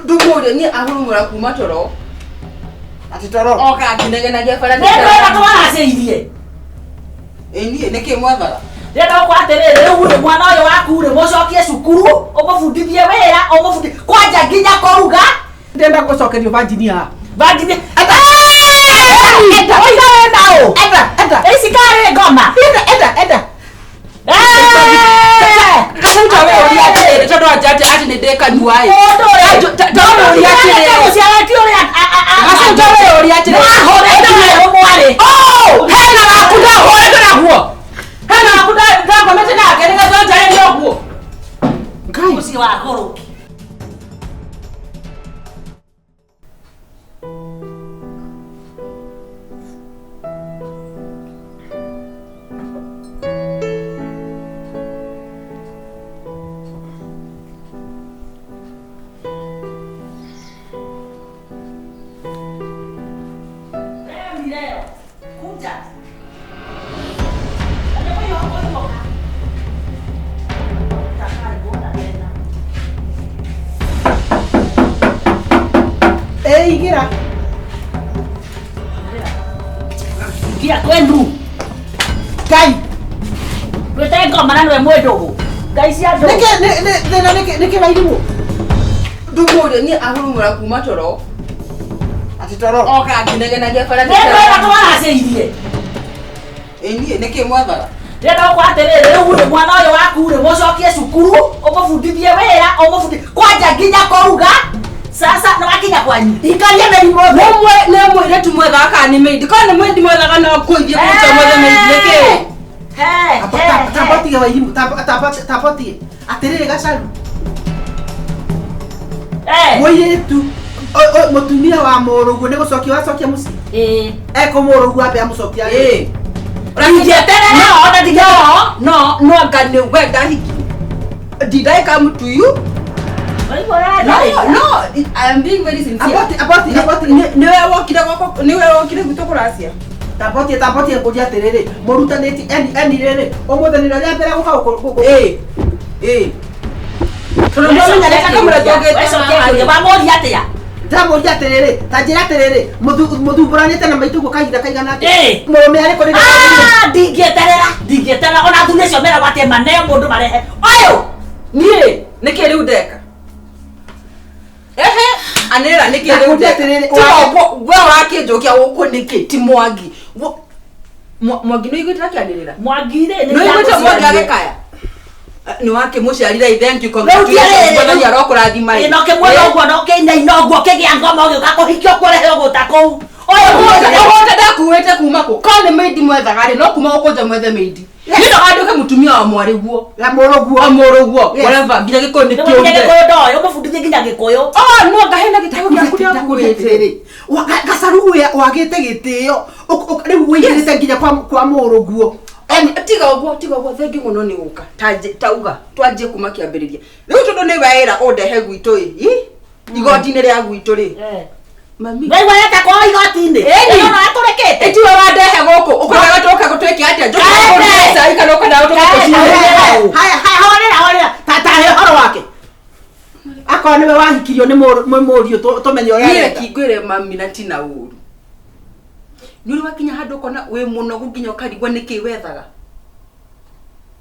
Ndũmũria niĩ ahurumũra kuma toro. Atĩ toro. Oka akĩnegenagia bara. Nĩ ndwĩra twaracĩirie. Ĩ niĩ nĩkĩ mwethaga? Ndĩrenda gũkora atĩrĩrĩ, rĩu rĩ, mwana ũyũ waku rĩ, mũcokie cukuru, ũmũbundithie wĩra, ũmũbundithie kwanja nginya kũruga. Ndĩrenda gũcokerio Virginia haha. Virginia. Enda, oiga wĩ na ũ? Enda, enda. Ici karĩ ngoma. Enda, enda, enda. Gacaũ ta we ũria atĩrĩrĩ tondũ anja atĩ atĩ nĩ ndĩ kanua ĩ. Mũndũ ũrĩa Ta we ũria atĩrĩrĩ. Mũciarĩti ũrĩa Gacaũ ta we ũria atĩrĩrĩ. Wahũrĩte nayo mwarĩ. Oh, hena waku ndahũrĩte naguo. Hena waku ndagomete nake nĩgetha njarĩrie ũguo. Ngai. Mũciĩ wa ngũrũki. Wewe Mileo, kuja. Ĩ igĩra. Ingia kwenu. Ngai. Twĩte ngoma na nĩwe mwĩ ndũgũ. Ngai cia ndũgũ. Nĩkĩ nĩ- nĩ- thĩna nĩkĩ nĩkĩ wairimũ? Ndũmũria niĩ ahurumũra kuma toro. Atĩ toro. Oka akĩnegenagia bara. Nĩ ndwĩra twaracĩirie. Ĩ niĩ nĩkĩ mwethaga? Ndĩrenda gũkora atĩrĩrĩ, rĩu rĩ, mwana ũyũ waku rĩ, mũcokie cukuru, ũmũbundithie wĩra, ũmũbundithie kwanja nginya kũruga. Sasa nĩ wakinya kwanyu. Ikaria mĩrimũ. Mũmwe nĩ mũirĩtu mwethaga kana nĩ maid? Korwo nĩ maid mwethaga no kũithiĩ kũruta mwethe maid nĩkĩ? He, he, he. Tambotige wairimũ. Tambotige. Atĩrĩrĩ Gacaru. Eh, Mũirĩtu mũtumia wa mũrũguo nĩ gũcokia wacokia mũciĩ. ĩĩ. Eko mũrũguo ambe amũcokia. Ĩ. Ndingĩeterera, ona ndingĩeterera. No, no anga nĩ we ndahiki. Did I come to you? Waigua ũrĩa No, ndarĩria? no, I am being very sincere. Aboti aboti aboti. Nĩwe wokire gwakwa, nĩwe wokire gwitũ kũracia. Tambotie tambotie ngũria atĩrĩrĩ mũrutanĩti eni eni rĩrĩ ũmũthĩ nĩrĩo rĩa mbere gũka gũkũ. Ĩ. Ĩ. Tondũ ndwamenya nĩ kamũra tũngĩte Wecokia haha kĩũria, rĩ. wamũria atĩa? Ndamũria atĩrĩrĩ ta njĩra atĩrĩrĩ mũthumbũranĩte na maitũ guo kahinda kaigana atĩa? Ĩ. Mũrũme arĩ kũ rĩrĩa Ah, ndingĩeterera ndingĩeterera ona athuri acio meragwo atĩ maneo mũndũ marehe ũyũ Niĩ nĩkĩ rĩu ndeka? Ehe, anĩrĩra nĩkĩ rĩu Ndakũria ndeka? atĩrĩrĩ, Tiga ũguo, we ũrakĩnjũkia gũkũ nĩkĩ? Ti Mwangi. Mwangi nĩ ũiguĩte akĩanĩrĩra? Mwangi rĩ nĩ Nĩ ũiguĩte Mwangi ndagũciarire. agĩkaya? Nĩ wakĩmũciarire thank you Rĩu congratulations ndiarĩ- Mwathani arokũrathima ĩ. Ĩ, no kĩmuona ũguo no kĩinaina ũguo kĩgĩa ngoma ũgĩũka kũhikio kũrehe ũgũta kũu ũyũ Ũgũta ũgũta ndakuĩte kuma kũ? Korwo nĩ maid mwethaga rĩ, no kuma gũkũ nja mwethe maid. Niĩ ndũganduĩke mũtumia wa mwarĩguo. Ya mũrũguo. Wa mũrũguo. Yes. Whatever, nginya gĩkũyũ nĩ nginya kĩũrire. gĩkũyũ ndoĩ ũmũbundithie nginya gĩkũyũ Oh, no ngahena gĩtĩo gĩaku Ndakũria nĩakuĩte. atĩrĩrĩ, Gacaru wagĩte gĩtĩo rĩu wĩigĩrĩte nginya kwa mũrũguo. Tiga ũguo, tiga ũguo, thengi mũno nĩ gũka. Tauga, twanjie kuma kĩambĩrĩria. Rĩu tondũ nĩ wera ũndehe gwitũ ĩ, ĩ? Igoti-inĩ rĩa gwitũ rĩ. Mami. waigua yeta kwao igoti-inĩ Ĩni. ĩno atũrĩkĩte Ĩtiwe wandehe gũkũ, ũkwendaga tũke gũtwĩke atĩa? Njũke Kaende. gũkũruge cai kana ũkwendaga tũke Kaende. gũcine? Haya haya horera horera ta he ũhoro wake. Akorwo nĩwe wahikirio nĩ mũriũ tũmenye ũrĩa Niĩ areka. reke ngwĩre mami na ti na ũru. Nĩ ũrĩ wakinya handũ ũkona wĩ mũnogu nginya ũkarigwo nĩkĩ wethaga.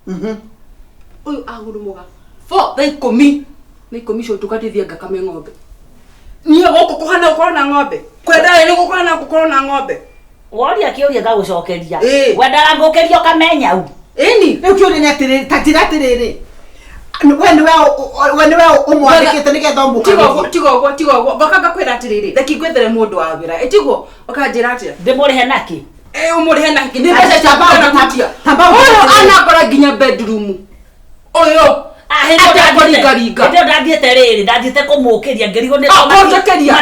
Mhm. Ũyũ ahurumũga 4 thaa ikũmi na ikũmi icio tũgatithie ngakame ng'ombe. Niĩ gũkũ kũhana gũkorwo na ng'ombe. Kũrĩa ndarĩ nĩ gũkũhana gũkorwo na ng'ombe. woria kĩũria ngagũcokeria Ĩ. wendaga ngũkĩria ũkamenya u Ĩni. Rĩu kĩũria nĩ atĩrĩrĩ ta njĩra atĩrĩrĩ we nĩwe we nĩwe ũmwandĩkĩte nĩgetha Tiga ũguo, ũmũkanĩrie. tiga ũguo, tiga ũguo. Ngoka ngakwĩra atĩrĩrĩ, reke ngwethere mũndũ wa wĩra. Ĩ tiguo? Ũkanjĩra atĩa? ndĩmũrĩhe nakĩ Ĩ ũmũrĩhe na nĩ mbeca ciaku kana gũtia. Tamba Ũyũ anakora nginya bedroom. Ũyũ. Atekũringaringa. hĩndĩ ĩyo ndathiĩte rĩrĩ ndathiĩte kũmũkĩria ngĩrigwo nĩ Kũnjũkĩria.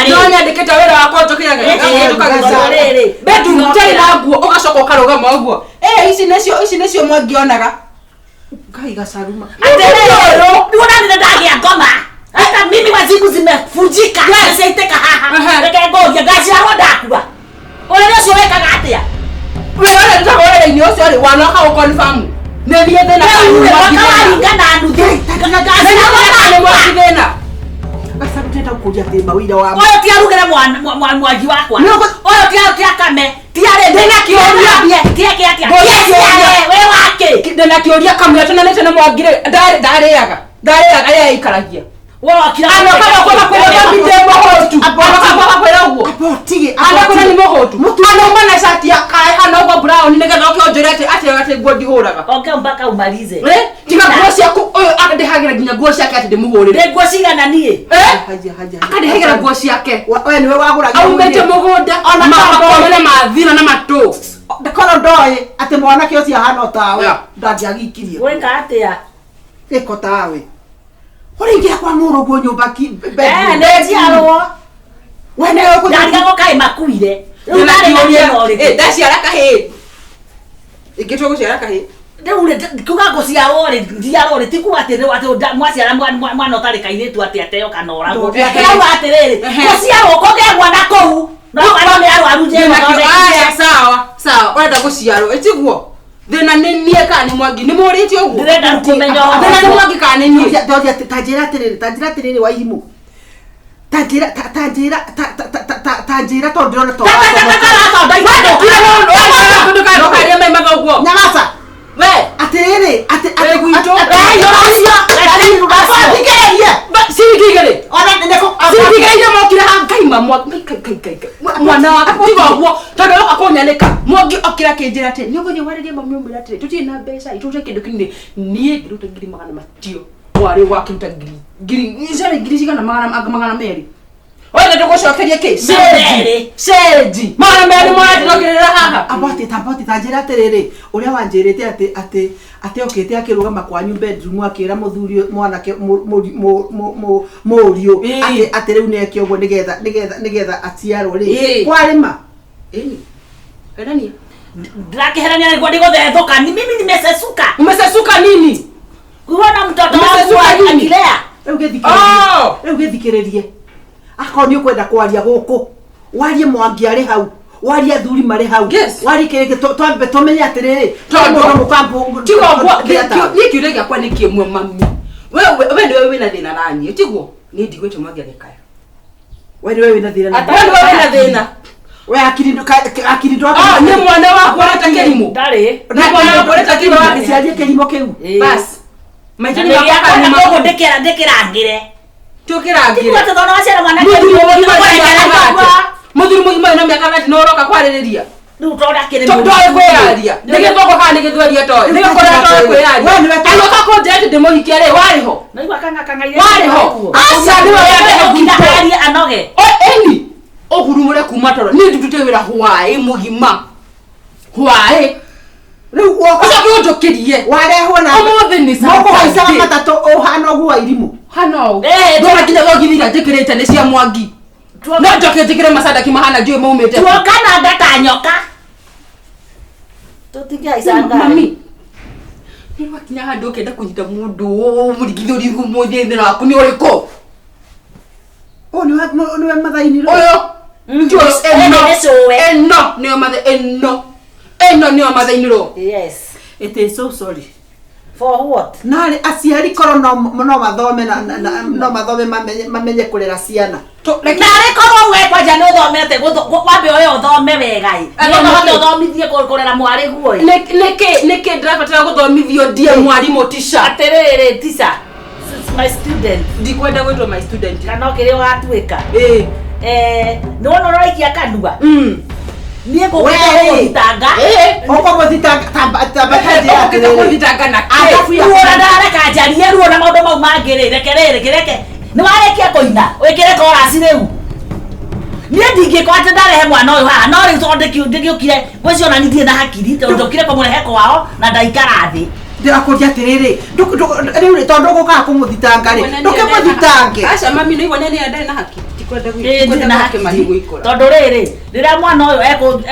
Nĩwanyandĩkĩte wĩra wa kũnjũkĩria rĩrĩ. bedroom ũtarĩ na nguo ũgacoka ũkarũgama ũguo. Ĩ ici nĩcio ici nĩcio mwangionaga. Ngai Gacaruma. Atĩrĩrĩ, nĩwona nĩ ndagĩa ngoma hata mimi wazimu zimevunjika ciaitĩka haha Ehe. reke ngũrie ngaciarwo ndakua ũrĩrĩ ũcio wĩkaga atĩa Wĩra ũrĩa ndutaga wĩra-inĩ ũcio rĩ wanoka gũ-confirm. Nĩ niĩ thĩna Rĩu kana rĩ, nĩ mwaka Mwangi thĩna? waringa na nuthu Nĩ niĩ thĩna kana nĩ Mwangi thĩna? Gacaru Ndĩrenda gũkũria atĩ mawĩra wa Ũyũ ti arugĩre mwangi wakwa. Ũyũ ti akame. Ti arĩme. Ndĩna kĩũria. Ti eke atĩa. Ngũria Ti aciare. kĩũria. Wĩ wake. Ndĩna kĩũria kamũira tũnanĩte na Mwangi rĩ, ndarĩaga. Ndarĩaga arĩa aikaragia. Wokira. Anoka gwakwa kwĩra mami ndĩ mũhũtu. Anoka gwakwa kwĩra ũguo. Abotige. Anakwĩra nĩ mũhũtu. Anauma na cati ya kae hana ũguo brown nĩgetha oke ũnjĩre atĩ atĩ atĩ nguo ndihũraga. Ongea mpaka umalize. Eh? Tiga nguo ciaku ũyũ akandĩhagĩra nginya nguo ciake atĩ ndĩmũhũrĩre. Ndĩ nguo cigana niĩ? Eh? Haja haja. Akandĩhagĩra nguo ciake. We nĩwe wagũragia. Aumĩte mũgũnda Ona makome na mathira na matũ. Korwo ndoĩ atĩ mwanake ũcio ahana o tawe Yeah. ndangĩagikirie. Gwĩka atĩa? Gĩko tawe. Ũraingĩra kwa mũrũguo nyũmba ki Eh, nĩ njiarwo. We nĩwe ũkũthiĩ. Ndarigagwo kaĩ makuire. Rĩu Ndĩna ndarĩ na kĩũria. thĩna ũrĩkũ? Eh, ndaciara kahĩĩ. Ingĩtua gũciara kahĩĩ. Rĩu rĩ, kuga gũciarwo rĩ, njiarwo rĩ, ti kuga atĩ rĩu atĩ mwaciara mwana ũtarĩ kairĩtu atĩ ateo kana oragwo. Ehe. Ndĩrauga atĩrĩrĩ, Ehe. gũciarwo kũgĩa mwana kũu, no mwana nĩ arwaru njĩra Ndĩna kĩo- thondeke. Aya, sawa sawa ũrenda gũciarwo ĩtiguo thĩna nĩ niĩ kana nĩ Mwangi nĩ mũrĩtie ũguo Ndĩrenda kũmenya ũhoro thĩna nĩ ũcio. Mwangi kana nĩ niĩ Ndoria ta njĩra atĩrĩrĩ, ta njĩra atĩrĩrĩ Wairimu. Ta njĩra ta ta njĩra ta ta ta ta ta njĩra tondũ ndĩrona to. Ta- ta- ta- ta- ta- ta- ta- ndũkarie mai mathoguo Nyamaza. we Atĩrĩrĩ, atĩ Wĩ gwitũ. atĩ thikĩrĩrie. Ciringi igĩrĩ Ona nĩkũ ciringi igĩrĩ iria mokire haha ngaima ngai ngai ngai ngai mwana waku tiga ũguo tondũ oka kũnyanĩka Mwangi okĩra akĩnjĩra atĩ nĩ ũgũthiĩ warĩrie mami ũmwĩre atĩrĩ tũtirĩ na mbeca itũrute kĩndũ kĩnini niĩ ngĩruta ngiri magana matio mwarĩ wakĩruta ngiri ngiri sorry ngiri cigana magana magana merĩ oye ndũgũcokerie kĩ Merĩ. cenji magana merĩ moya haha Abati tabati ta njĩra atĩrĩrĩ ũrĩa wanjĩrĩte atĩ atĩ atĩ okĩte akĩrũgama kwanyu bedroom akĩra mũthuri mwanake mũriũ Ĩĩ. atĩ atĩ rĩu nĩeke ũguo nĩgetha nĩgetha nĩgetha aciarwo rĩ Ĩĩ. kwarĩma ĩni kenania Ndĩrakĩherania nĩguo ndigũthethũka. Ni mimi nimesesuka. umesesuka nini Kuona mtoto wangu Umesesuka nini? akilea. rĩu gĩthikĩrĩrie Oh! rĩu gĩthikĩrĩrie akorwo nĩ ũkwenda kwaria gũkũ warie Mwangi arĩ hau warie athuri marĩ hau Yes. warie kĩrĩkĩ twambe tũmenye atĩrĩrĩ Tondũ- mũndũ mũkambo tiga ũguo niĩ kĩũria gĩakwa nĩ kĩmwe mami we we nĩwe wĩna thĩna na niĩ tiguo niĩ ndigwĩte Mwangi agĩkaya we nĩwe wĩna thĩna na we nĩwe wĩna thĩna we akiri akiri ndwa Ah, nĩ mwana wakwa ũreta kĩrimũ Ndarĩ. nĩ mwana wakwa ũreta kĩrimũ agĩciarie kĩrimũ kĩu Ĩĩ. bas maitũ Na nĩ nĩ makwa gĩakwa kana na koguo nĩ maku ndĩkĩrangĩre. tũkĩrangĩre Tiguo atĩ tondũ waciara mwana mũthuri kĩrimũ, mũgima ũkũrekera wĩna mĩaka ũguo. 30 mũthuri mũgima wĩna mĩaka 30 no ũroka kwarĩrĩria Rĩu tondũ akĩrĩ ndoĩ kwĩyaria nĩ gĩthũngũ kana nĩ gĩthweri atoĩ nĩ gĩkũrĩa atoĩ kwĩyaria We nĩwe anoka kũnjĩra atĩ ndĩmũhikie rĩ warĩ ho Naigua kang'akang'aire. warĩ ho aca nĩwe yandehe Ũkira gwitũ arie anoge. O, ĩni ũhurumũre kuma toro niĩ ndutĩte wĩra hwaĩ mũgima hwaĩ rĩu woka ũcoke ũnjũkĩrie warehwo na ũmũthĩ nĩ mũkũhaicaga Saturday. matatũ ũhana ũguo Wairimu hana ũũ Eh, ndona nginya thogithi iria njĩkĩrĩte nĩ cia Mwangi no njoke njĩkĩre macandaki mahana njũĩ maumĩte Tuokana nda ta nyoka. Tũtingĩhaica ngari. mami nĩ wakinya handũ ũkĩenda kũnyita mũndũ mũringithũri mũthĩ thĩna waku nĩ ũrĩkũ ũyũ nĩwe nĩwe mathaini rĩ ũyũ ti ũyũ Ĩno ĩno nĩ cũwe. ĩno nĩyo mathe ĩno ĩno nĩyo mathainirwo Yes. it is so sorry For what? narĩ aciari korwo no no mathome na no mathome mamenye mamenye kũrera ciana Narĩ korwo we kwanja nĩ ũthomete wambe ũyũ ũthome wega ĩ. Athome Nĩgetha ũhote kĩ? ũthomithie kũrera mwarĩ guo ĩ. nĩkĩ nĩkĩ ndĩrabatara gũthomithio ndie mwarimũ tisha Atĩrĩrĩ teacher, my student ndikwenda gwĩtwo my student kana kĩrĩa ũgatuĩka. ĩĩ Eh, nĩ wona ũraikia kanua. Mm. Niĩ ngũkĩte gũgũthitanga. Ĩĩ. ũkũmũthitanga tamba tamba tanjĩra Ũkĩte atĩrĩrĩ kũthitanga na kĩ? Arabu ya- Rĩu ona ndareka njarie ruo na maũndũ mau mangĩ rĩ, reke rĩrĩ kĩreke. Nĩ warĩkia kũina, wĩkĩre chorus rĩu. Niĩ ndingĩkorwo atĩ ndarehe mwana ũyũ haha, no rĩu tondũ ndĩgĩũkire, ngwĩciria ona niĩ ndirĩ na hakiri, tondũ ndokire kũmũrehe kwao na ndaikara thĩ. ndĩrakũria atĩrĩrĩ rĩu rĩ tondũ ũgũkaga kũmũthitanga rĩ ndũkĩmũthitange Aca mami nĩ igua nĩ ndarĩ na haki ndikwenda Ĩĩ, ndirĩ na gwake hakiri. marigũ ikora Tondũ rĩrĩ, rĩrĩa mwana ũyũ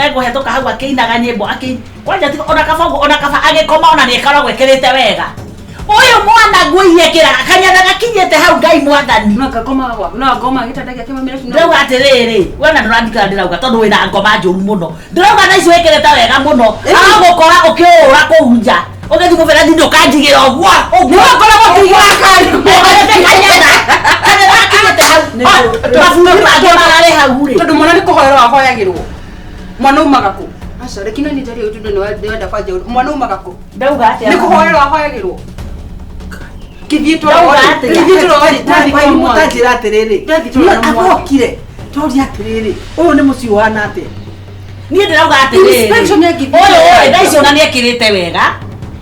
ekũhetũka hau akĩinaga nyĩmbo kwanja ona kaba ũguo, ona kaba agĩkoma ona nĩakoragwo ekĩrĩte wega. Ũyũ mwana nguo iria ekĩraga, kanyatha gakinyĩte hau Ngai mwathani. no ngakoma gwa no ngoma gĩtanda gĩake mami Ndĩrauga atĩrĩrĩ, we na ndũrandikana ndĩrauga tondũ wĩna ngoma njũru mũno. Ndĩrauga thaa ici wĩkĩrĩte wega mũno. Agũkora ũkĩũra kũu nja. Ũgĩthiĩ mũberethi ndũkanjigĩra ũguo. Ũguo. Nĩwakoragwo ũkĩigĩra kari. Ekĩrĩte kanyatha. Kanyatha gakinyĩte hau. Mabundi mangĩ mararĩ hau rĩ. Tondũ mwana nĩ kũhoerwo ahoyagĩrwo. Mwana umaga kũ? Aca, reke no nĩ njarie ũndũ nĩ wenda kwanja ũndũ. Mwana umaga kũ? Ndauga atĩa? Nĩ kũhoerwo ahoyagĩrwo. Kĩthiĩ Ndauga tũrori. atĩa? Kĩthiĩ tũrori. Ndathiĩ kwa mwana. Mũtanjĩra atĩrĩrĩ. Ndathi tũrora Niĩ mwana. agokire. Tũria atĩrĩrĩ. Ũyũ nĩ mũciĩ ũhana atĩa? Niĩ ndĩrauga atĩrĩrĩ. Inspection ya ngithĩ. Ũyũ rĩ, thaa ici ona nĩekĩrĩte wega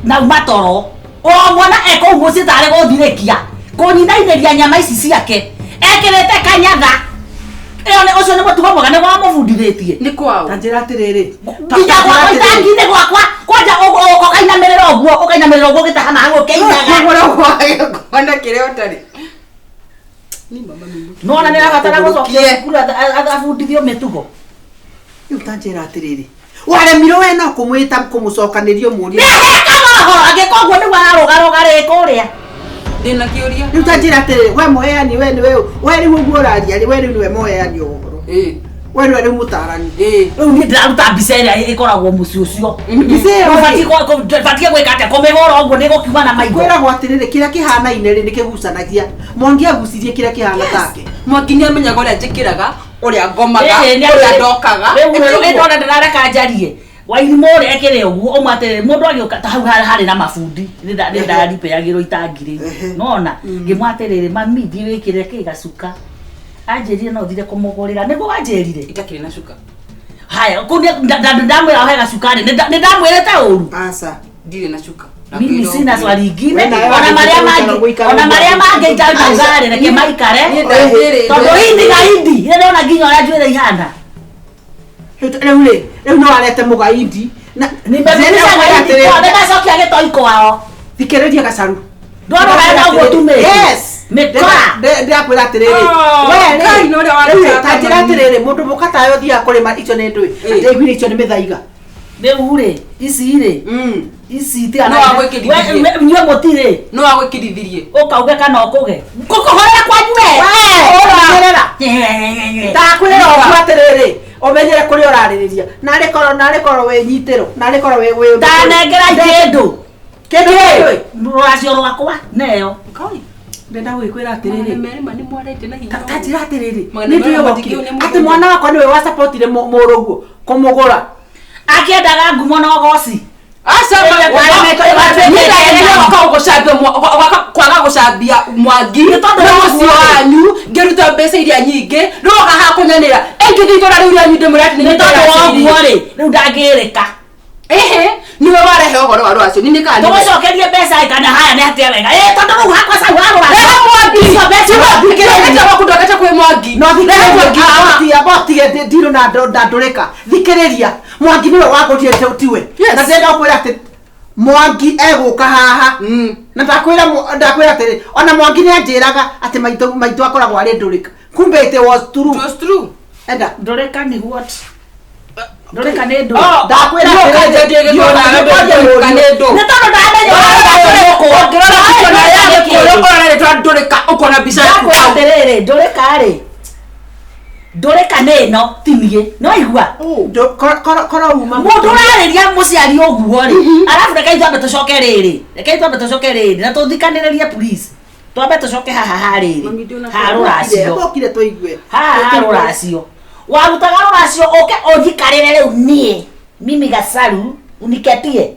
na uma toro. O mwana ekũu mũciĩ tarĩ gũthirĩkia kũnyinainĩria nyama ici ciake ekĩrĩte kanyatha. Ĩyo nĩ ũcio nĩ mũtugo mwega nĩguo wamũbundithĩtie. Nĩ kwao. Tanjĩra atĩrĩrĩ. Nginya gwakwa itangi-inĩ gwakwa kwanja ũkainamĩrĩra ũguo ũkainamĩrĩra ũguo ũgĩtaha maĩ ũkĩinaga. Kuona kĩrĩa ũtarĩ. Ni mama mimi. Nĩwona nĩarabatara gũcokio cukuru abundithio mĩtugo. Rĩu tanjĩra atĩrĩrĩ. Waremirwo we no kũmwĩta kũmũcokanĩria ũmũrie. Nĩahekaga ũhoro angĩka ũguo nĩguo ararũgarũga rĩ kũrĩa. Ndĩna kĩũria. Rĩu tanjĩra atĩrĩrĩ, we mũheani we nĩwe we rĩu ũguo ũraria rĩ we rĩu nĩwe mũheani ũhoro. Ĩĩ. We nĩwe rĩu mũtarani. Ĩĩ. Rĩu niĩ ndĩraruta mbica ĩrĩa ĩkoragwo mũciĩ ũcio. Mbica ĩyo rĩ, Batiĩ gwĩka atĩa kũmĩhũra ũguo nĩgũkiuma na maitho. kwĩragwo atĩrĩrĩ kĩrĩa kĩhanaine rĩ nĩkĩgucanagia. Mwangi agucirie kĩrĩa kĩhana take. Mwangi nĩ amenyaga ũrĩa njĩkĩraga, ũrĩa ngomaga, Ĩĩ, nĩ ũrĩa atĩ- ndokaga. Rĩu rĩu ndona ndĩrareka njarie. Wairimũ ũrĩa ekĩrĩ ũguo ũmwe atĩrĩrĩ mũndũ agĩũka ta hau harĩ na mabundi nĩndaripeyagĩrwo itangi rĩu nona ngĩmwa atĩrĩrĩ mami thiĩ wĩkĩre kĩ gacuka anjĩrire no thire kũmũgũrĩra nĩguo wanjĩrire Itakĩrĩ na cuka. haya kũu ndamwĩra ohe gacukari nĩndamwĩrĩte ũru Aca. Ndirĩ na cuka. mimi sina swali ingine We nawe ona maria wagĩrĩirwo mangi gũikara ona maria ũguo. mangi itauga reke maikare Niĩ ndangĩrĩ. tondu hindi gaindi ile ndona nginya ũrĩa njuĩrĩ ihana Rĩu rĩ, rĩu no arete mũgaindi. Na nimebudisha gaindi kwao nĩmacokia gĩtoi kwao Thikĩrĩria gacaru. ndona ũrĩa na ũguo tumĩte Yes. mĩkora Ndĩrakwĩra atĩrĩrĩ. Oh, We Ngai rĩ, na ũrĩa rĩu rĩ, warutaga ta njĩra mami. atĩrĩrĩ, mũndũ mũkatayo ũthiaga kũrĩma icio nĩ ndũĩ. Ĩĩ. Ndaiguire icio nĩ mĩthaiga. rĩu rĩ ici rĩ ici No wagwĩkĩrithirie. inyuĩ mũtirĩ No wagwĩkĩrithirie. ũkauge kana ũkũge ngũkũhorera kwanyu we Menyerera. Ũra. Ndakwĩra ũguo atĩrĩrĩ, ũmenyere kũrĩa ũrarĩrĩria. Narĩ korwo narĩ korwo wĩnyitĩrwo, narĩ korwo wĩ wĩ ndanengera kĩndũ Kĩndũ kĩndũ. rũracio rwakwa neyo Ngai. Ndenda gũgĩkwĩra Magana atĩrĩrĩ. merĩ ma nĩ mwarĩtie na hinya. Ta njĩra atĩrĩrĩ, Magana nĩ merĩ ndũĩ ma wokire. matingĩũnia Atĩ mũgũnda. mwana wakwa nĩwe wacapotire mũrũguo kũmũgũra. akĩendaga ngumo na ũgoci Aca kwaga gũcambia mwangi Nĩ tondũ na wa mũciĩ ũguo. wanyu ngĩruta mbeca iria nyingĩ rĩu oka haha kũnyanĩra ĩngĩthiĩ itũra rĩu rĩanyu ndĩmwĩre atĩ nĩ tondũ wa ũguo rĩ rĩu ndangĩrĩka ehe nĩwe warehe ũhoro wa rwacio nĩ kana tũgũcokerie mbeca ĩ kana haya nĩ atĩa wega ĩ tondũ rĩu hakwa cau harũra rehe mwangi Icio mbeca thikĩrĩria waku ndokete kwĩ mwangi No Rehe mwangi thikĩrĩria botie ndirũ na ndũrĩka. Thikĩrĩria mwangi nĩwe wagũrire tiwe. Yes. Na ndĩrenda gũkwĩra atĩ mwangi egũka haha. Na ndakwĩra ndakwĩra atĩrĩ ona mwangi nĩ anjĩraga atĩ maitũ maitũ akoragwo arĩ ndũrĩka. Kumbe it was true. It was true. Enda. ndũrĩka nĩ what ndũrĩka nĩ ndũ Oh, Ndakwĩra no atĩrĩrĩ, kanja ndĩ gĩkũyũ nawe ndũrĩka nĩ ndũ. nĩ tondũ ndamenya Ũngĩrora mbica na ya gĩkũyũ ũrore rĩtwa ndũrĩka ũkona mbica yaku ndakwĩra hau. atĩrĩrĩ ndũrĩka rĩ ndũrĩka nĩ ĩno ti niĩ no igua Korwo uma mũndũ ũrarĩria mũciari ũguo rĩ arabu reke itwambe tũcoke rĩrĩ reke itwambe tũcoke rĩrĩ na tũthikanĩrĩrie please twambe tũcoke haha ha rĩrĩ Mami, ndĩna- ha rũracio Okire tũigue. haha ha rũracio warutaga rũracio ũke ũnjikarĩre rĩu niĩ mimi gacaru uniketie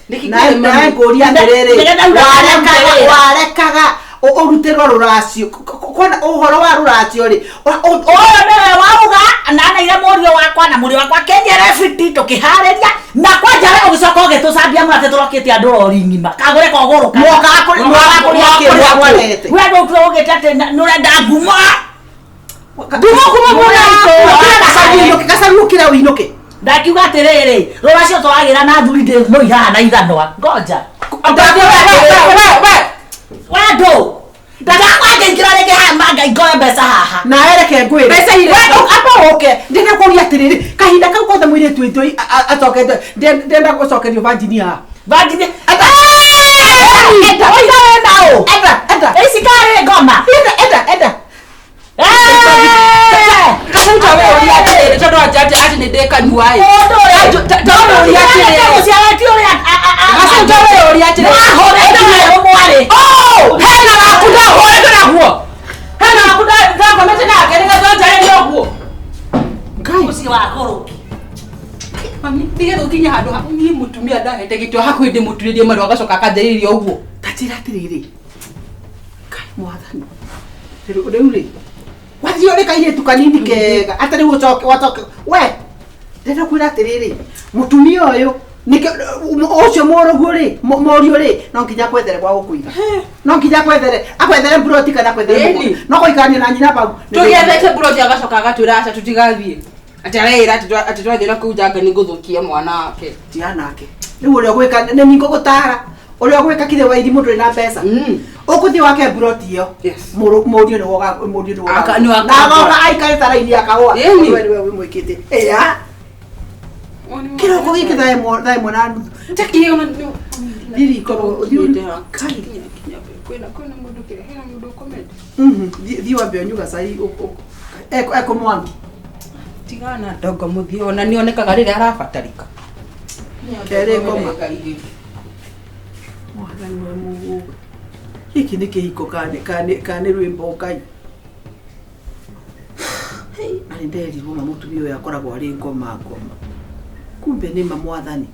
Nĩkĩ Na kĩrĩ mami? ngũria atĩrĩrĩ Nĩgetha uga warekaga wĩra. warekaga ũrutĩrwo rũracio kwona ũhoro wa rũracio rĩ ũyũ nĩwe wauga na neire mũriũ wakwa na mũriũ wakwa kĩnyere biti tũkĩharĩria na kwanja we ũgĩcoka ũgĩtũcambia mũno atĩ tũrokĩte andũ rori ng'ima kagũre kogũrũka Mwokaga kũrĩ- mwokaga kũrĩa kĩ mwarehete? we ndũkire ũgĩte atĩ nĩũrenda ngumo Ngumo kuma Ngumo Gacaru gacaru ũkĩra ũinũke ndakiuga atĩrĩrĩ rũracio tũragĩra na thuri ndĩ mũi haha na ithanwa ngoja wendũ ndakwanjĩingĩra rĩngĩ haha manga ingoe mbeca haha nawe reke ngwĩre Mbeca irĩkũ? We, amba ũke ndĩrenda kũria atĩrĩrĩ kahinda kau kothe mũirĩtu witũ acokete ndĩrenda gũcokerio banjini haha Vanjini Enda. oiga wĩna ũ enda enda ici karĩ ngoma enda enda enda Gacaru we ũria atĩrĩrĩ tondũ wanja atĩ atĩ nĩ ndĩ kanua ĩ. Mũndũ ũrĩa Ta we ũria atĩrĩrĩ. mũciarĩti ũrĩa Gacaru ta we ũria atĩrĩrĩ. wahũrĩte nayo mwarĩ Oh, hena waku ndahũrĩte naguo. Hena waku ndahũrĩte Tũrakomete nake nĩgetha ũnjarĩrie ũguo. Ngai. Mũciĩ wa kũrũki. Mami, nĩgetha ũkinye handũ ha niĩ mũtumia ndahete gĩtĩo hakuhĩ ndĩmũturĩrie maru agacoka akanjarĩria ũguo. Ta njĩra atĩrĩrĩ. Ngai mwathani. Rĩu rĩu rĩ. Wathiĩ ũrĩ kairĩtu kanini kega. Atĩ rĩu ũcoke wacoke. We. Ndĩrenda kwĩra atĩrĩrĩ. Mũtumia ũyũ nĩkĩo ũcio mũrũguo rĩ mũriũ rĩ no nginya akwethere gwa gũkũiga no nginya akwethere akwethere mburoti kana akwethere Ĩni. mũgũnda. No gũikarania na nyina bau Tũgĩethete mburoti agacoka agatwĩra aca tũtigathiĩ. Atĩ areĩra atĩ twathiĩ na kũu njanga nĩ ngũthũkia mwana wake. tigana nake rĩu ũrĩa ũgwĩka nĩ ni ngũgũtara ũrĩa ũgwĩka kirĩ wa irimũ ndũrĩ na mbeca Mm. ũkũthiĩ wake mburoti ĩyo Yes. Mũriũ nĩwe mũriũ nĩwe Nĩwe na agoka aikarĩte raini akagũa Ĩni. we nĩwe wĩmwĩkĩte ĩya kĩroko gĩkĩ thaa ĩmwe na nuthu Njakire ona Thiĩ riko Thiĩ Kai. kwĩna kwĩna mũndũ kĩrĩa hena mũndũ ũkomete. Mhm. Thiĩ wambe ũnyue gacai ekũ Mwangi. Tigana na ndongo mũthiĩ ona nĩonekaga rĩrĩa arabatarĩka. Kerĩ ngoma. Mwathani wa Mũgũgũ. Gĩkĩ nĩ kĩhiko kana nĩ rwĩmbo Ngai. Hei, na nĩ nderirwo ma mũtumia ũyũ akoragwo arĩ ngoma ngoma. Kumbe nĩ ma mwathani.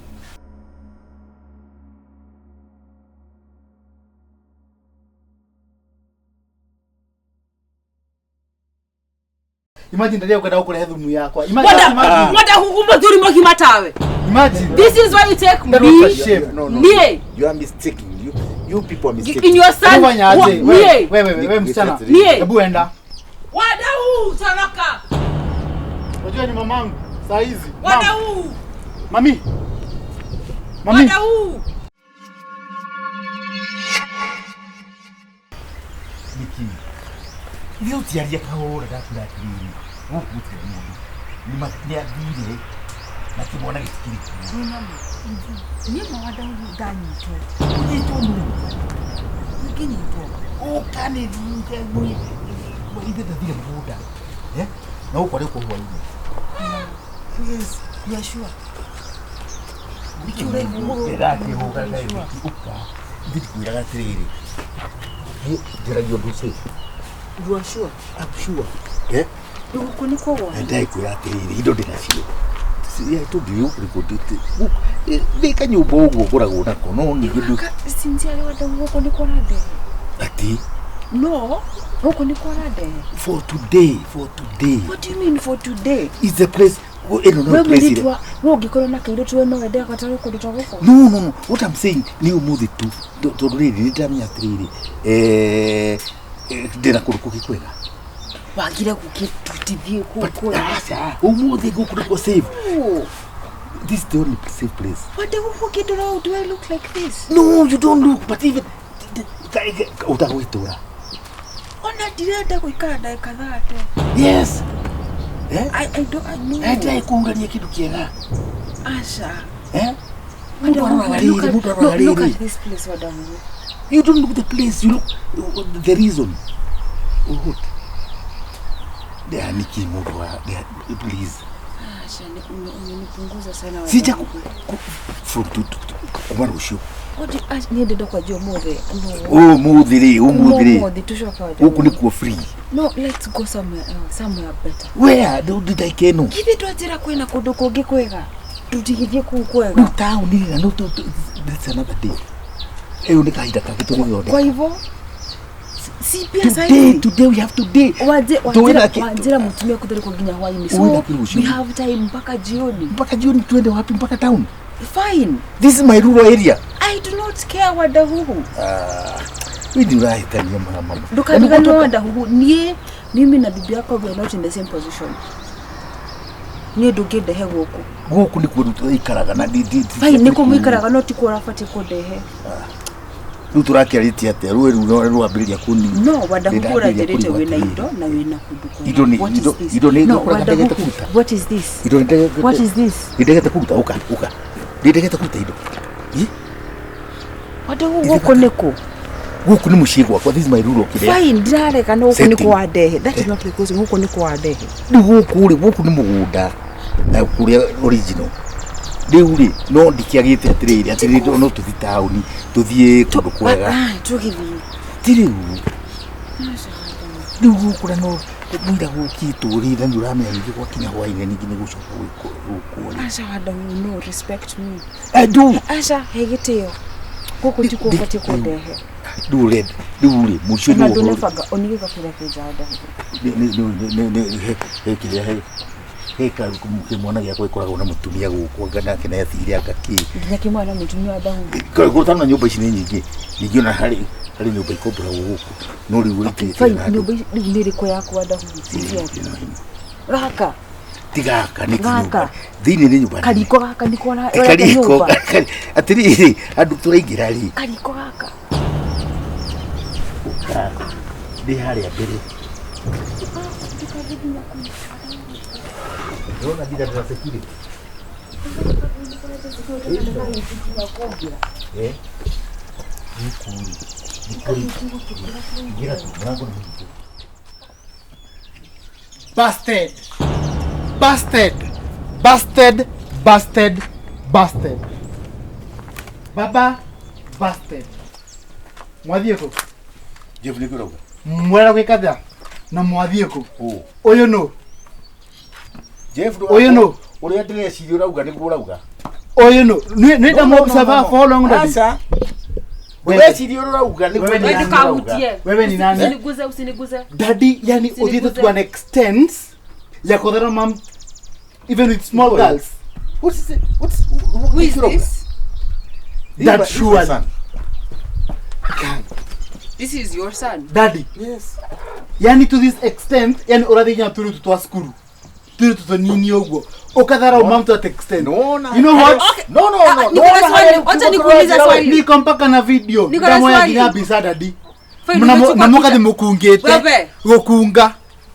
Imagine rĩrĩa ũkwenda gũkũrehe thumu yakwa. Imagine, Mwenda imagine. mwenda hugu mũthuri mũgima tawe. Imagine. This is why you take That was a me. shame. No, no, Nie. You are mistaken. You people are mistaken. In your son. Hebu fanya aje? Nie. Wewe wewe wewe msichana. Nie. Hebu enda. Wadau toroka. Unajua ni mamangu saa hizi. Mam. Wadau. Mami. Mami. Wadau. Niki. Ithe ũtiaria kahũra ndakwĩra atĩrĩrĩ gũkũ gũtirĩ mũndũ nĩ athire na kĩmwana gĩtikĩrĩ kuo. Niĩ ma wadau ndanyitwo. Ũnyitwo nũ? Ngĩnyitwo. Ũka nĩ ithe ndathire mũgũnda. Eh? Na gũkũ arĩ kũ hwainĩ. Yes. You are sure? Ndĩrakĩhũga Niki ũka. Ithe ndikwĩraga atĩrĩrĩ. Niĩ njaragia ũndũ safe. You are sure? I'm sure. Eh? Rĩu gũkũ nĩ kwa Na ndakwĩra atĩrĩrĩ indo ndĩnacio. Tũngiuga nĩ kanyũmba ũguo ngoragwo nako no ningĩ ndũ Sincerely wadau gũkũ nĩ kwarandehe. atĩ No, gũkũ nĩ kwarandehe. for today, for today. What do you mean for today? Is the place ĩno no We place mũirĩtu ĩrĩa wa we ũngĩkorwo na kairĩtu we no wende agatwarwo kũndũ ta gũkũ? No, no, no, what I'm saying nĩ ũmũthĩ tu tondũ rĩrĩ nĩ ndĩramenya atĩrĩrĩ ndĩna kũndũ kũngĩ kwega. Wagire gũkĩtutithie kũu But kwega. aca ũmũthĩ gũkũ nĩkuo safe. Oh, This is the only safe place. Wadau ũkĩndora ũũ, do I look like this? No, you don't look, but even ũtagwĩtũra. Ona ndirenda gũikara ndagĩka 30. Yes. Eh? I don't I know. Ndĩraĩ kũhurania kĩndũ kĩega. Asha. Eh? Mũndũ aroraga Look rĩrĩ, at- mũndũ aroraga look rĩrĩ. at this place, wadau. You don't look the place, you look the reason. What? Niki mũndũ wa please. Asha, umenipunguza sana wadau. Sija from kuma rũciũ. What do you, niĩ ndĩrenda kwanjia ũmũthĩ. No. Ũmũthĩ rĩ, ũmũthĩ rĩ. Ũmũthĩ tũcoke wadau. Gũkũ nĩkuo free. No, let's go somewhere else, somewhere better. Where? Ndũndĩ ĩno. Githĩ twanjĩra kwĩna kũndũ kũngĩ kwega? Tũtigithie kũu kwega. Rĩu taũni na no that's another day. Ĩyo nĩ kahinda kangĩ tũgũthondeka. Kwa hivyo si pia Today, saizi. today we have today. Waje Tuwe na wanjira wanjira mũtumia kũtherũka nginya hwainĩ. Uwe na So kĩrũcio. we have time mpaka jioni. Mpaka jioni tuende wapi? Mpaka town. Fine. This is my rural area. I do not care wadahuhu. We nĩ ũrahĩtania mama. Ndũkariganĩrwo wadahuhu. Niĩ mimi na bibi yako we are not in the same position. Niĩ ndũngĩndehe gũkũ. Gũkũ nĩkuo rĩu tũikaraga na Fine, nĩkuo mũikaraga no tikuo ũrabatiĩ kũndehe. Rĩu tũrakĩarĩtie atĩa? Rũĩ rũu no rwambĩrĩria kũni. No, wadahuhu Ndĩrambĩrĩria ũranjĩrĩte kũigua wĩna atĩrĩrĩ. indo na wĩna kũndũ kwega. Indo nĩ- What is indo- this? indo nĩ No, ngũkũraga ndegete wadahuhu, kũruta. what is this? Indo nĩ What is this? Nĩndegete kũruta ũka ũka. Nĩndegete kũruta indo. Ĩ? Wadahuhu gũkũ nĩkũ? Gũkũ nĩ mũciĩ gwakwa. This is my rural kĩrĩa. Fine, ndirarega no gũkũ Setting. nĩkũ wandehe. That is not the question. Gũkũ nĩkũ wandehe. Rĩu gũkũ rĩ, gũkũ nĩ mũgũnda na kũrĩa original. Rĩu rĩ, no ndikĩagĩte atĩrĩrĩ atĩrĩrĩ no tũthiĩ taũni tũthiĩ kũndũ kwega. Ah, tũgĩthiĩ. Ti rĩu. Rĩu gũkũ na no Mwira gũkĩtũrire nĩ ũramenya ningĩ gwakinya hwainĩ ningĩ nĩ gũcoka gwĩkwo rĩ. Aca Wadahu, no respect me. I do. Aca he gĩtĩo. Gũkũ ti kuo ũbatiĩ kũndehe. Rĩu ũrenda rĩu rĩ mũciĩ Ona nĩ ũhoro ndũnebanga onigĩka kĩrĩa kĩnja Wadahu. Nĩ kĩrĩa he kĩmwana gĩakwa gĩkoragwo na mũtumia gũkũ anga nake nĩathire anga kĩ. Nginya kĩmwana mũtumia Wadahu. Gũtano na nyũmba ici nĩ nyingĩ ningĩ ona harĩ nyũmba ikomboragwo gũkũ no rĩu Fine, gũtirĩ na andũ. nyũmba rĩu nĩ ĩrĩkũ yaku Wadahu? Sincerely. Gaka. Ti gaka nĩ Gaka. kĩnyũmba thĩinĩ nĩ nyũmba nene. Kariko gaka nĩko ũrenda Kariko nyũmba. atĩrĩrĩ andũ tũraingĩra rĩ Kariko gaka. ũka ndĩ harĩa mbere ndĩrona nginya ndĩna security. Eh? Gũkũ rĩ nĩ kũrĩ ingĩra tu mũrango nĩ mũhinge. Busted. Busted. Busted. Busted. Busted. Baba busted. Mwathiĩ kũ? Jeff nĩ kũrauga Mwera gwĩka atĩa? Na mwathiĩ kũ? Ũ. Ũyũ nũ? Jeff Ũyũ nũ? ũrĩa ndĩreciria ũrauga nĩguo ũrauga. Ũyũ nũ? Nĩ ndamu-observe for long daddy. Aca. Ũreciria ũrĩa ũrauga nĩguo Wewe ni ndĩreciria nani? ũrauga. Wewe ni nani? Usiniguze, usiniguze. Daddy, yani Usiniguze. uthiĩte to an extent ya kũthara mam even with small Boy. girls. What's it? What's Who is this? That surely. This is your son. Daddy, Yes. yani to this extent, yani ũrathiĩ nginya tũirĩtu twa cukuru tũirĩtu tũnini ũguo ũkatharau mam to that extent. No, na. You know what? Okay. No, no, no. Niko na swali. Wacha nikuulize swali. Niko mpaka na video. Niko na Ndamoya swali. nginya mbica daddy. Fine, Na umechukua mũkathi picha. mũkungĩte. Wewe. Gũkunga.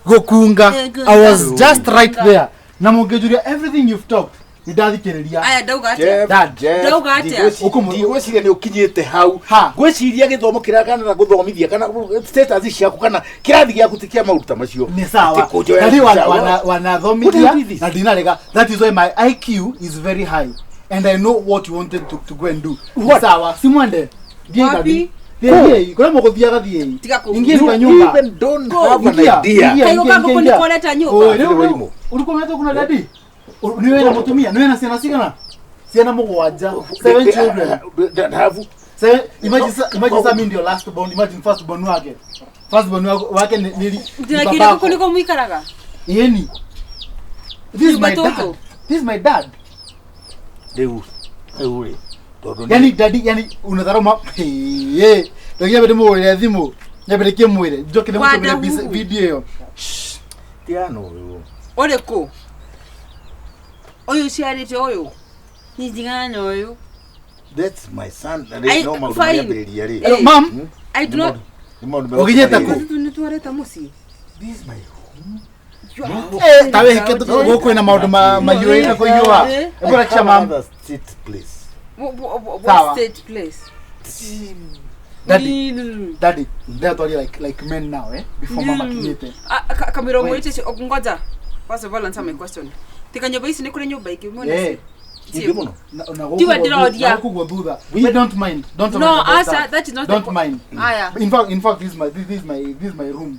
Gũkunga. I was just right there. Na mũngĩnjũria everything you've talked. Nĩndathikĩrĩria. Aya ndauga atĩa? Jeff, Dad. Jeff, Ndauga atĩa? ndigwĩciria nĩ ũkinyĩte hau. Ha. Ngwĩciria gĩthomo kĩrĩa kana gũthomithia kana status ciaku kana kĩrathi gĩaku ti kĩa maũndũ ta macio. Nĩ sawa. Atĩ kũnjoya Daddy mbica, wanathomithia What is this? na ndinarega. That is why my IQ is very high. And I know what you wanted to go and do. Nĩ What? sawa. Simwende. Thiĩ Wapi? daddy. Thiĩ kũrĩa mũgũthiaga thiĩi. Tiga kũ- Ingia You kwa nyumba. even don't have an Ingia, idea. ingia, Kaiko ingia, kangu ingia. kunikoleta nyumba. Oi, rĩu- Atĩrĩ Warimũ. Ulikuwa umeletwa kuna daddy? Niwe na mũtumia, niwe na ciana cigana? Ciana mũgwanja. Seven children. Have Seven, imagine imagine sa mimi ndio last born, imagine first born wake. First born wake ni Ndinakiri babako. gũkũ nĩkuo mũikaraga? Yeni. This is my Nyumba dad. tũtũ. This is my dad. rĩu rĩu rĩ tondũ nĩ- Yani daddy, yani unadharau ma hey. Ndio nyambe ndimũhũrĩre thimũ. Nyambe ndĩkĩmwĩre. Njoke ndĩmũtũmĩre Wadahu. video ĩyo. tigana ũyũ. Ũrĩkũ? Ũyũ ũciarĩte ũyũ? Niĩ ndigana na ũyũ. That's my son. I- Rĩ no maũndũ fine. marĩambĩrĩria rĩ. Eh. Mam, I do not. Nĩ maũndũ Ũkinyĩte megũtũma kũ? rĩrĩ. Nĩ twareta mũciĩ. This is my eh ta wĩhĩke gũkũ kwĩna maũndũ mahiũhĩte kũhiũha. Eh. Hebu hakikisha mam. Another state place. What Sawa. state place? Daddy. Mm. Daddy, ndĩratwaria like men now eh before mama akinyĩte. Kamirongo Wait. ĩtĩ ngoja. First of all answer my question. Tika nyũmba ici nĩ kũrĩ nyũmba ingĩ mwena Eh. Ingĩ mũno. Na gũkũ Tiwe guo ndĩroria. na gũkũ guo thutha. We don't mind. Don't No, mind about answer, that. that is not the Don't po- mind. Aya. In fact this is my this is my room.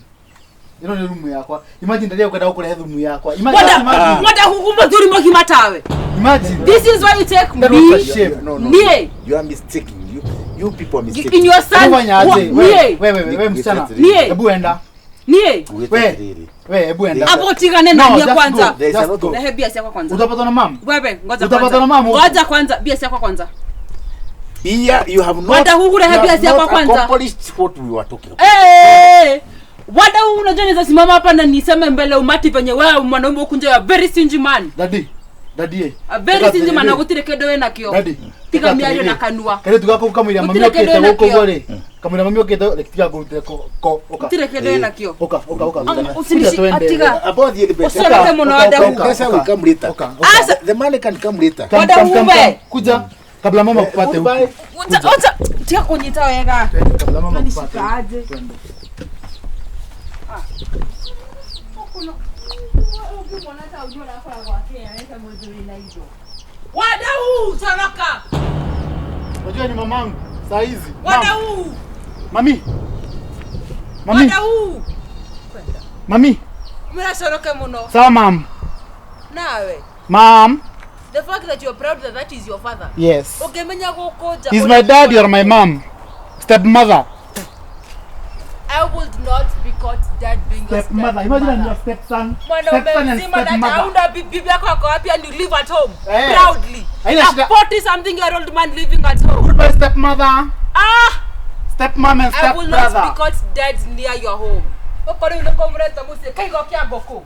Ĩno nĩ room yakwa. Imagine ndaria kwenda gũkũrehe thumu yakwa. Imagine Wada, imagine. wada huku mũthuri mũgima tawe. Imagine. This is why you take That was a me shame. No, no. Nie. You are mistaking. You people are mistaking. in your son. Fanya aje? Wa- Nie. Wewe wewe msichana. Nie. Hebu enda. Nie. Ngwĩte We. atĩrĩrĩ. Wewe hebu enda. Hapo tigane na No, nie just kwanza. go. There is a Just lot go. of- Rehe bia ciakwa kwanza. Utapatwa na mam. Wewe ngoja Utapatwa kwanza. na mama huku. Ngoja kwanza bia ciakwa kwanza. Here you have not. Wada huku rehe you bia have ciakwa not kwanza. accomplished what we were talking about. Eh! Wada huu unajua naweza simama hapa na niseme mbele umati venye wewe mwanaume huku nje ya very stingy man. Daddy. Daddy. eh. A very stingy man agutire kĩndũ wĩ nakĩo. Daddy. Tiga mĩario na kanua. Kare tuga kau kamwira mami Gũtirĩ okĩte kĩndũ gũkũ wĩnakĩo. guo rĩ. Kamwira mami okĩte reke tiga ngũrutĩre ko ũka. Gũtirĩ kĩndũ wĩ nakĩo. Ũka ũka ũka. Usinishi- Kuja twende. atiga. About the mbeca. Usiongeze mũno Uka, Wada uka, huu. uka, Mbeca will come later. Uka, uka. Asa The money can come later. Come, Wada come, come, uwe. come. Kuja kabla mama kupate huku. Goodbye. Wacha tiga kunyita wega. Twende, kabla mama kupate. Unanishika aje? Twende. Wadau, toroka. Unajua ni mamangu saa hizi. Mam. Wadau, Mami. Mami. wadau. Mami. Mracoroke muno. Sawa mam. Nawe. Mam. The fact that you're proud that that is your father. Yes. Ũngĩmenya gũkũ nja. He's my dad, you're my mom. Stepmother. I would not be caught dead being your Stepmother. Imagine I'm your stepson. Mwanaume Stepson and mzima na stepmother. hauna bibi yako ako wapi and you live at home Eh. proudly. Haina A shida. 40 something year old man living at home. Goodbye stepmother. Ah! Stepmom and I will not be stepbrother. caught dead near your home. Okorwo nĩ kũmũreta mũciĩ kaigo kĩa ngũkũ.